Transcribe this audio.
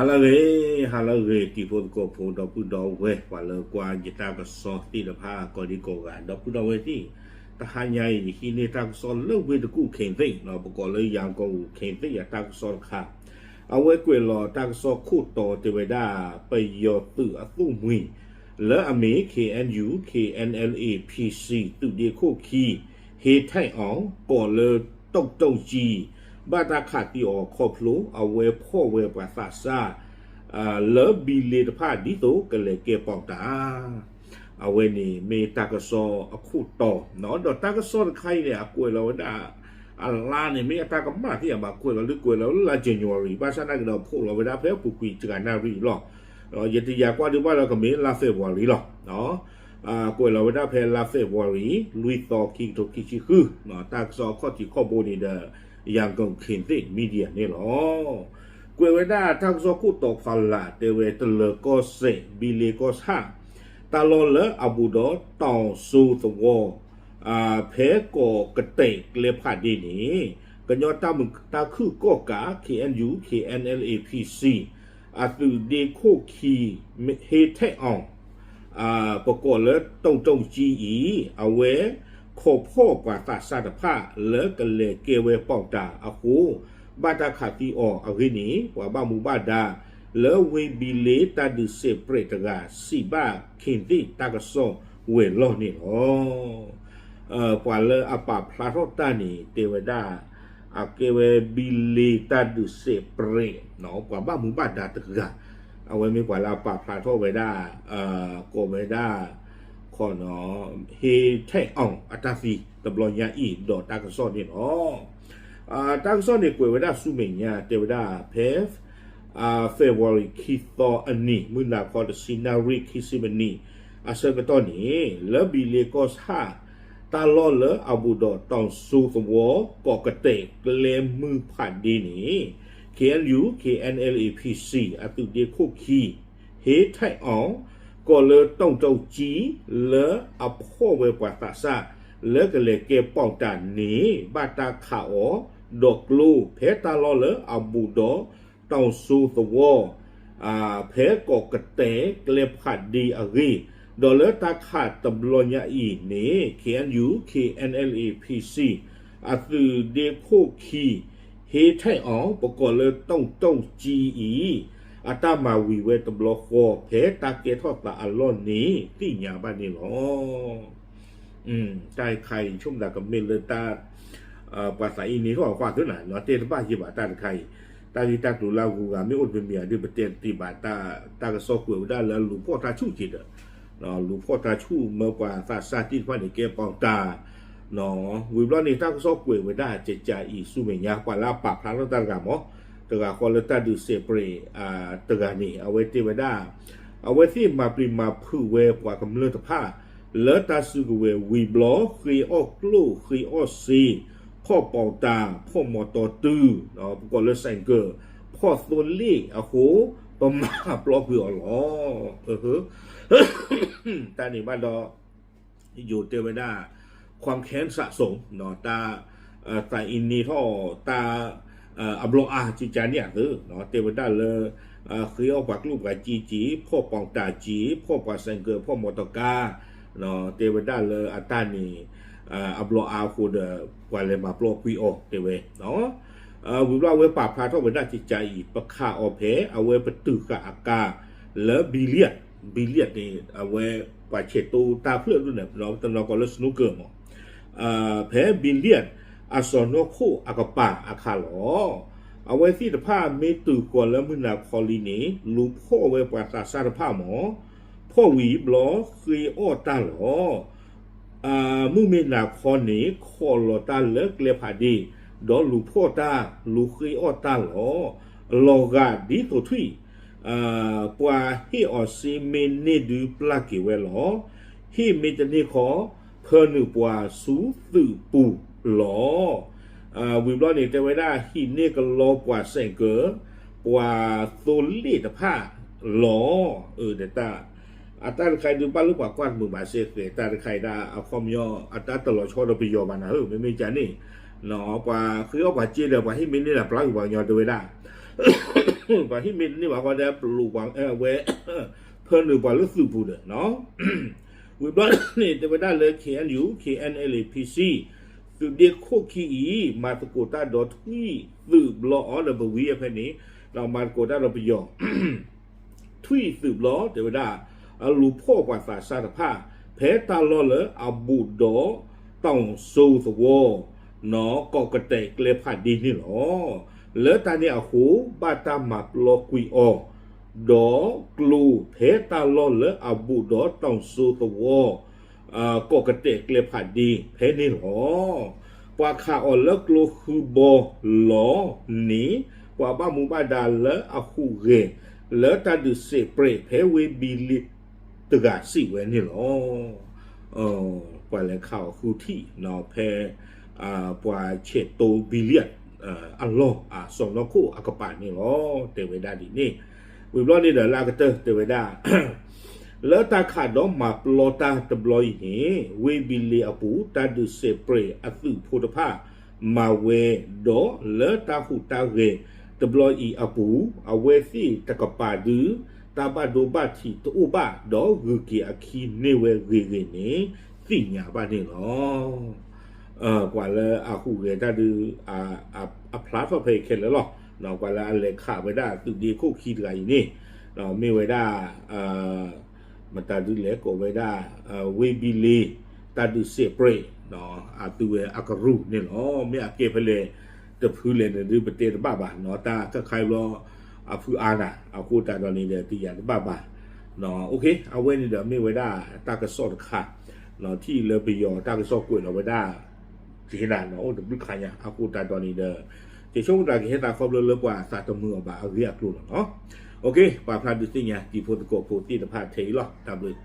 ဟါလၢအဂ့ၤ, ဟါလၢအဂ့ၤ တံၤဖိသကိးဖိ ဒီပုၢ်ဒီဝဲၢ် ပှၤလၢကွၢ်ယတၢ်ကစီၣ်သ့ၣ်တဖၣ် ကိးဒံကိးဂၤ ဒီပုၢ်ဒီဝဲၢ်သ့ၣ်, တဟါညါအံၤ ယဟံးန့ၢ်တၢ်ကစီၣ်လၢဝ့ၢ်တကူၣ် ခ့ၣ်သ့ၣ်, ပကိးလၢ ရန်ကုန် ခ့ၣ်သ့ၣ် အတၢ်ကစီၣ်တခါ, အဝဲကွဲးလီၤတၢ်ကစီၣ်ခိၣ်တီတဲဝဲဒၣ် ပယီၤသုးအသုးမှံၤ လၢအမ့ၢ် KNU KNLA PC သုးဒ့ခိၣ်ခံ ဟ့ထၢၣ်အီၣ် ကိးလၢ တုံတုံကၠံ ဘၣ်တၢ်ခးသံအီၤခီဖျိ အဝဲဖီၣ်ဝဲပှၤသးစၢ် လၢဘံလ့တဖၣ် ဒ်သိးကလဲၤကဲပီၣ်တၢ် အဝဲန့ၣ်မ့ၢ်တၢ်ကစီၣ်အခိၣ်တီ, ဒီးတၢ်ကစီၣ်တခါအံၤန့ၣ် အကွဲးလီၤဝဲဒၣ် အလါန့ၣ် မ့ၢ်အတၢ်ကမၣ်သ့ၣ်ညါဘၣ် ကွဲးလီၤလၢကွဲးလီၤလၢလါ January ဘၣ်ဆၣ်သနာ်က့ဒီး ဖီၣ်လီၤဝဲဒၣ်ဖဲအပူၤကွံာ်တဂၤနၣ်ရံၣ်လီၤ. ယတယာ်ကွၢ်ဒံးဘၣ်လၢကမ့ၢ်လါ February လီၤ. ကွဲးလီၤဝဲဒၣ်ဖဲလါ February လွံၢ်သီ ခံကထိခံဆံဃု, တၢ်ကစီၣ်အခီၣ်ထံးခီၣ်ဘိန့ၣ်ဒီး ရန်ကုန် ခ့ၣ်သ့ၣ် Media န့ၣ်လီၤ. ကွဲးဝဲဒၣ်တၢ်ကစီၣ်ခိၣ်တီဖီလာ် တဲဝဲတလၢၤကီၢ်စဲၣ် ဘံလ့ကီၢ်ဆၣ် တၢ်လီၢ်လၢအဘူးဒီး တီၤစိသဝီ ဖဲကီးကတဲာ်ကျဲဖးဒ့န့ၣ် ကညီတၢ်မုာ်တၢ်ခုၣ်ကီၣ်ကး KNU KNLA PC အသုးဒ့ခိၣ်ခံ ဟ့ထၢၣ်အီၣ် ပကိးလၢ တုံတုံကၠံအံၤ အဝဲခိးဖီၣ်ပှၤသးစၢ်တဖၣ် လၢကလဲၤကဲဝဲပီၣ်တၢ်အဃိ ဘၣ်တၢ်ခးသံအီၤအဂ့ၢ်န့ၣ် ပှၤဘၣ်မူဘၣ်ဒါ လၢဝ့ၢ်ဘံလ့တၢ်ဒုးစဲးပြဲးတဂၤ စံးဘၣ် ခ့ၣ်သ့ၣ် တၢ်ကစီၣ်ဝဲၤလီၢ်န့ၣ်လီၤ. ပှၤလၢအပာ်ဖျါထီၣ်တၢ်န့ၣ် တဲဝဲဒၣ် အကဲဝဲဘံလ့တၢ်ဒုးစဲးပြဲး ပှၤဘၣ်မူဘၣ်ဒါတဂၤ, အဝဲမ့ၢ်ပှၤလၢအပာ်ဖျါထီၣ်ဝဲဒၣ် ကိးဝဲဒၣ် ခီနီၤ ဟ့ထၢၣ်အီၣ်အတၢ်သံတဘျီညါအံၤ ဒီးတၢ်ကစီၣ်န့ၣ်လီၤ. တၢ်ကစီၣ်န့ၣ်ကွဲးဝဲဒၣ်ဆူမဲာ်ညါ တဲဝဲဒၣ်ဖဲ February ခံသီအနံၤ မုၢ်နၤခီတဆံနၣ်ရံၣ်ခံဆံမံးနံး အဆၢကတီၢ်န့ၣ် လၢဘံလ့ကီၢ်ဆၣ် တၢ်လီၢ်လၢအဘူးဒီး တီၤစိသဝီ ကီးကတဲာ်ကျဲမုၢ်ဖးဒ့န့ၣ် KNU KNLA PC အသုးဒ့ခိၣ်ခံ ဟ့ထၢၣ်အီၣ် ကိးလၢ တုံတုံကၠံ လၢအဖီၣ်ဝဲပှၤသးစၢ် လၢကလဲၤကဲပီၣ်တၢ်န့ၣ် ဘၣ်တၢ်ခးအီၤ ဒီးကျိ ဖဲတၢ်လီၢ်လၢအဘူးဒီး တီၤစိသဝီ ဖဲကီးကတဲာ်ကျဲဖးဒ့အဂ့ၢ်, ဒီးလၢတၢ်ခးတဘျီညါအံၤန့ၣ် KNU KNLA PC အသုးဒ့ခိၣ်ခံ ဟ့ထၢၣ်အီၣ် ပကိးလၢ တုံတုံကၠံအံၤ အတၢ်မၤဝံၤဝဲတဘျီဃီ ဖဲတၢ်ကဲထီၣ်သးအလီၢ်န့ၣ် သ့ၣ်ညါဘၣ်န့ၣ်လီၤ. တၢ်တခါအံၤ ဆိကမိၣ်သးကမ့ၢ်လၢတၢ် ပှၤသးအံၤန့ၣ်ထီၣ်အကွၢ်သ့ၣ်နၤ တဲတဘၣ်ယံၤဘၣ်တၢ်တခါအံၤ, တၢ်ဂ့ၢ်တၢ်ကျိၤလၢအဂုၤအဂၤမ့ၢ်အိၣ်တမံၤမံၤဒီး ပတဲတသ့ဘၣ်, တၢ်ကစီၣ်ကွဲးဝဲဒၣ်လၢလူၤဖီၣ်တၢ်ဆူၣ်က့ၤဒီး လူၤဖီၣ်တၢ်ဆူၣ်မၢပှၤသးစၢ်သ့ၣ်တဖၣ်န့ၣ် ကဲပီၣ်တၢ် ဝံၤဘျီန့ၣ် တၢ်ကစီၣ်ကွဲးဝဲဒၣ်ကကးအံၤဆူမဲာ်ညါ ပှၤလၢအပာ်ဖျါထီၣ်တၢ်တဂၤမး, တဂၤဃီလၢတၢ်ဒုးစဲးပြဲး တဂၤန့ၣ် အဝဲတဲဝဲဒၣ် အဝဲသ့ၣ်မၤပျံၤမၤဖုးဝဲပှၤကမျၢၢ်တဖၣ် လၢတၢ်စုကဝဲၤဝံၤဘျီ ဃ့အီၣ်ကျိၣ်ဃ့အီၣ်စ့ ဖီၣ်ပီးတၢ် ဖီၣ်မီတီတုၤ ပကိးလၢ ဆိုင်ကယ် ဖီၣ်သိလ့ၣ်အဃိ ပမၤပျီကွံာ်အီၤလီၤ. တၢ်န့ၣ်ဘၣ်ဒီး ယိၤတဲဝဲဒၣ် ความแค้นสะสม တၢ် သးအံၤန့ၣ်ထီၣ်တၢ် အဘျီအါကကါန့ၣ်အသိး တဲဝဲဒၣ်လၢ ဃ့အီၣ်ပှၤကျိၣ်ပှၤစ့က့ၤ ဖီၣ်ပီးတၢ်က့ၤ ဖီၣ်ပှၤ ဆိုင်ကယ် ဖီၣ်မီတီကါ တဲဝဲဒၣ်လၢအတၢ်န့ၣ် အဘျီအါအဃိဒီး ပှၤလဲၤမၤပျီကွံာ်အီၤတဲဝဲ ဝံၤဘျီအဝဲပာ်ဖျါထီၣ်ဝဲဒၣ်ကကါအံၤ ပခးအီၤဖဲ အဝဲပတုာ်ဃာ်အကါ လၢ billiard, billiard န့ၣ် အဝဲပှၤဆဲးတိတၢ်ဖျၢၣ်ဒိၣ်န့ၣ် တနီၤကိးလၢ snooker မး ဖဲ billiard အစီၢ်နီၤခိၣ်အကပၤအခါလီၤ. အဝဲသ့ၣ်တဖၣ်မ့ၢ်တုၤဃီၤလၢမုၢ်နၤခီလံန့ၣ် လူၤဖီၣ်ဝဲပှၤသးစၢ်တဖၣ်မး ဖီၣ်ဝံၤဘျီဃ့အီၣ်တၢ်လီၤ. မုၢ်မ့ၢ်နၤခီန့ၣ် ခိးလီၤတၢ်လၢကျဲဖးဒ့ ဒီးလူၤဖီၣ်တၢ် လူၤဃ့အီၣ်တၢ်လီၤ. လီၤဂာ်ဒ်သိးထွံၣ် ပှၤဟ့ၣ်အီၤစ့မ့ၢ်န့ၢ်ဒုးပျၢ်က့ၤဝဲလီၤ. ဟ့ၣ်မ့ၢ်တန့ၢ်ခီ ဖၢနုာ်ပှၤဆူသုးပူၤလီၤ. ဝံၤဘျီန့ၣ် တဲဝဲဒၣ်ဟံးန့ၢ်ကလီပှၤ ဆိုင်ကယ် ပှၤသိလ့ၣ်တဖၣ်လီၤ. ဒီးတၢ် အတၢ်တခါအံၤဒုးဘၣ်လၢပှၤကွၢ်တမုာ်ဘၣ်စ့ၢ်ကီး တၢ်တခါအံၤဒၣ်အခီပညီ အတၢ်တလီၤဆီဒီးပယီၤဘၣ်နၤဧၢ မ့မ့ၢ်ကန့ၣ် ပှၤဃ့အီၣ်ပှၤစ့ဒီး ပှၤဟ့ၣ်မ့ၢ်န့ၢ်ဒီးပျၢ်က့ၤပှၤကညီတဲဝဲဒၣ် ပှၤဟံးမ့ၢ်တန့ၢ်ဘၣ်ဃီဒီး ပလိာ်ပှၤဝဲ ဖၢနုာ်ပှၤလၢသုးပူၤဒီး ဝံၤဘျီန့ၣ် တဲဝဲဒၣ်လၢ K N U, K N L A P C သုးဒ့ခိၣ်ခံအံၤ မၤသကိးတၢ်ဒီးထွံၣ်သုးဘျီအီၤဒီး ပဝံယဲဖဲန့ၣ် မၤသကိးတၢ်ဒီးပယီၤ ထွံၣ်သုးဘျီ တဲဝဲဒၣ် အလူၤဖီၣ်ပှၤသးစၢ်တဖၣ် ဖဲတၢ်လီၢ်လၢအဘူးဒီး တီၢ်စိသဝီ နီၢ်ကီၢ်ကတဲာ်ကျဲဖးဒ့န့ၣ်လီၤ. လၢတၢ်န့ၣ်အဃိ ဘၣ်တၢ်မၤပျီကွံာ်အီၤ ဒီးကျိၤဖဲတၢ်လီၢ်လၢအဘူးဒီးတီၢ်စိသဝီ ကီၢ်ကတဲာ်ကျဲဖးဒ့ဖဲန့ၣ်လီၤ. ပှၤခးအီၤလၢကျိဃုဘီလီၤန့ၣ် ပှၤဘၣ်မူဘၣ်ဒါလၢအဟူးဂဲၤ လၢတၢ်ဒုးစဲးပြဲးဖဲဝ့ၢ်ဘံလ့တဂၤစံးဝဲန့ၣ်လီၤ. ပှၤလဲၤခးအီၤဃုထံၣ် ဖဲ ပှၤဆဲးတိဘံလ့ အလီၢ်အစီၢ်နီၤခိၣ်အကပၤန့ၣ်လီၤ. တဲဝဲဒၣ်ဒ်န့ၣ် ဝံၤဘျီန့ၣ်ဒီးလၢအကတၢၢ်တဲဝဲဒၣ် လၢတၢ်ခးဒီးမၤပျီတၢ်တဘျီအံၤန့ၣ် ဝ့ၢ်ဘံလ့အပူၤ တၢ်ဒုးစဲးပြဲးအသုးဖိတဖၣ် မၤဝဲဒီးလၢတၢ်ဟူးတၢ်ဂဲၤတဘျီအံၤအပူၤ အဝဲသ့ၣ်တကပၤဒုး တၢ်ဘၣ်ဒိဘၣ်ထံးတအိၣ်ဘၣ် ဒီးဂုၤက့ၤအခံန့ၢ်ဝဲဂ့ၤဂ့ၤန့ၣ် သ့ၣ်ညါဘၣ်န့ၣ်လီၤ. ပှၤလၢအဟူးဂဲၤတၢ်ဒုး အဖျါထီၣ်ဖဲအံၤခဲလၢာ်လီၤ. ပှၤလၢအလဲၤခးဝဲဒၣ်သုးဒ့ခိၣ်ခံတဂၤအံၤန့ၣ် မ့ၢ်ဝဲဒၣ် မတၤဒုးလဲၣ်ကိးဝဲဒၣ် ဝ့ၢ်ဘံလ့ တၢ်ဒုးစဲးပြဲး အသုဝဲအကရူၢ်န့ၣ်လီၤ. မ့ၢ်အကဲဖဲလဲၣ်တဖုလဲၣ်န့ၣ်ဒုး ပတဲတဘၣ်ဘၣ်နီၤ တၢ်ခါခါဘျီ အဖုအါနၤ အဃိသတးဒီးန့ၣ်ဒီး တယာ်တဘၣ်ဘၣ် အဝဲန့ၣ်ဒီးမ့ၢ်ဝဲဒၣ်တၢ်ကစီၣ်တခါ ထံၣ်လၢပယီၤတၢ်ကစီၣ်ကွဲးလီၤဝဲဒၣ် ကဟဲနၤနီၤ အိၣ်တဘျုးခါညါ အဃိသတးဒီးန့ၣ်ဒီး ကဆိကမိၣ်တၢ်ကဟဲသးခီဖျိလၢပှၤသးတမုာ်အီၤဘၣ်အဂ့ၢ်အကျိၤလီၤနီၤ. ပာ်ဖျါဒုးသ့ၣ်ညါတံၤဖိသကိးဖိသ့ၣ်တဖၣ်ထဲအံၤလီၤ. တၢ်ဘျုး